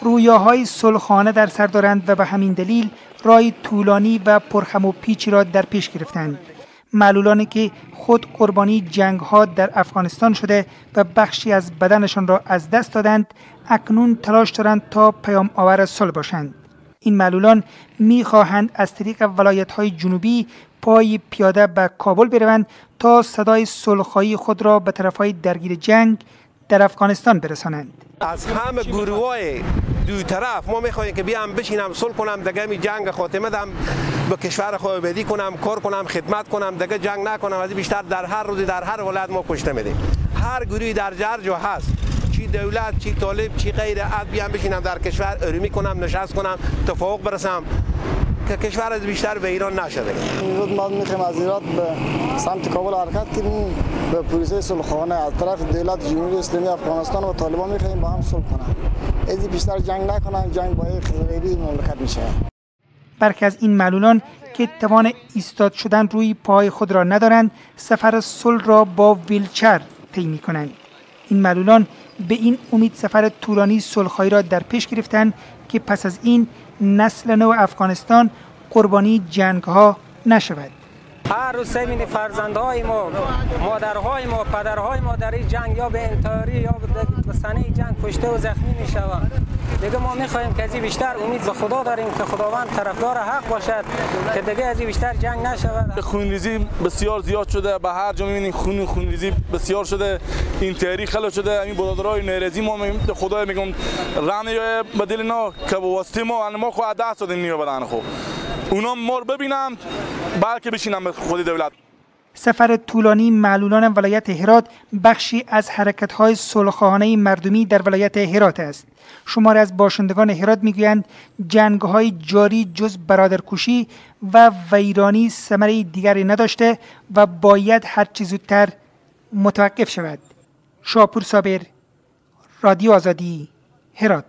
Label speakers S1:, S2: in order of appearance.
S1: رویاهای صلحانه در سر دارند و به همین دلیل راه طولانی و پرخم و پیچی را در پیش گرفتند. معلولانی که خود قربانی جنگ ها در افغانستان شده و بخشی از بدنشان را از دست دادند، اکنون تلاش دارند تا پیام آور صلح باشند. این معلولان میخواهند از طریق ولایت های جنوبی پای پیاده به کابل بروند تا صدای صلحخواهی خود را به طرف های درگیر جنگ در افغانستان برسانند.
S2: از همه گروهای دو طرف ما میخواهیم که بیام بشینم صلح کنم، دیگه می جنگ خاتمه دم، به کشور خود بدی کنم، کار کنم، خدمت کنم، دیگه جنگ نکنم. از بیشتر در هر روز در هر ولایت ما کشته میدیم. هر گروهی در جا هست، چی دولت، چی طالب، چی غیر، اد بیام بشینم در کشور ارومی کنم، نشست کنم، تفاوق برسم که کشور از بیشتر به ایران نشده.
S3: امروز ما میخوایم از ایران به سمت کابل حرکت کنیم به پروسه صلحخانه. از طرف دولت جمهوری اسلامی افغانستان و طالبان میخوایم با هم صلح کنن، از بیشتر جنگ نکنن، جنگ با خرابی مملکت میشه.
S1: برخی از این معلولان که توان ایستاد شدن روی پای خود را ندارند، سفر صلح را با ویلچر طی میکنند. این معلولان به این امید سفر طولانی صلحخواهی را در پیش گرفتند که پس از این نسل نو افغانستان قربانی جنگ ها نشود.
S4: هر روز سمین فرزندهای ما، مادرهای ما، پدرهای ما در این جنگ یا به انتحاری یا به صحنه جنگ کشته و زخمی میشوند. دیگه ما میخواهیم که از این بیشتر امید به خدا داریم که خداوند طرفدار حق باشد که دیگه از این بیشتر جنگ نشود.
S5: خونریزی بسیار زیاد شده، به هر جا میبینیم خونریزی بسیار شده، انتحاری خیلی شده. این برادرای نارضی ما خدای میگم رحم به دل اینا که واسطه ما خو دست دادیم نیو بدن خو اونا ما رو ببینم بلکه بشینم به خود دولت.
S1: سفر طولانی معلولان ولایت هرات بخشی از حرکت‌های صلحخواهانه مردمی در ولایت هرات است. شماری از باشندگان هرات میگویند جنگ‌های جاری جز برادرکشی و ویرانی ثمره دیگری نداشته و باید هر چه زودتر متوقف شود. شاپور صابر، رادیو آزادی، هرات.